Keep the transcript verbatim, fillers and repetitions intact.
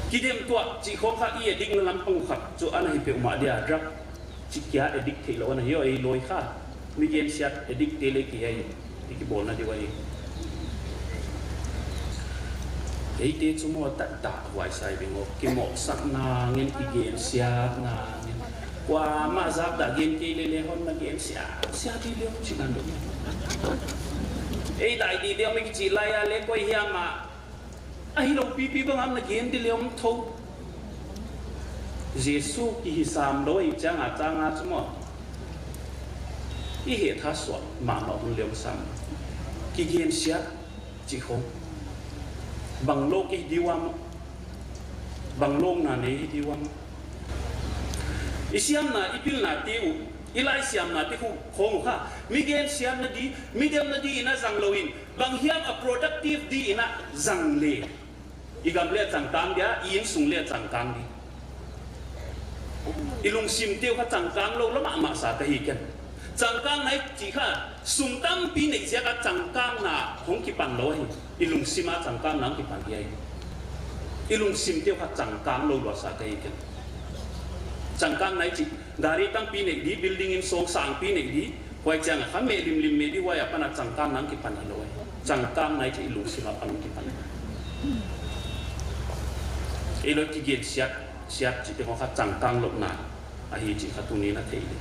Kidem tuah chih khong kha i addict na lampang khat chu ana hi peuhmah dia, drug chih kia addict theilou ana hi, ei lawi kha. Mi gensiat addict te leh ki hi, i kibawlna di uh ahi. Eite chu maw, taktak huai sa i bing uh, kimawhsakna ngen, kigensiatna ngen. Kuamah zak dah gen kei leh leng hon na gensiat, siat di leng chih nan deuh. Ei dai di deuh mi kichi lai a leh koi hiam a, a hilou pipi bang a na gen di leng thou. Jesu kihi sam lou i chang a chang a chu maw, i hetha suak mahmah hun leng sam. Kigensiat chih khong, bang lou ki di uh am, bang lou na nei hi di uh am. I siamna, i pilna te uh, i laisiamna te uh khong uh kha, mi gensiatna di, mi demna di in a zang lou in, bang hiam a productive di in a zang leh, i gam leh changkang dia, i innsung leh changkang di. I lungsim te uh kha changkang lou la mahmah sa ka hi ken. Changkang nai chih kha, sum tampi neih ziak a changkangna hong kipan lou hi. I lungsim a changkangna hong kipan hi ahi. I lungsim te uh kha changkang lou lua sa ka hi ken. Changkang nai chih, gari tampi neih di, building inn sawng sangpi neih di, huai chiang a kha meh limlim meh di, huai apan a changkangna hong kipan hilou ahi. Changkang nai chih i lungsim apan hong kipan. Ei loi kigensiat, siat chih te khong kha changkang louhna ahi chih kha tuni'n a thei di.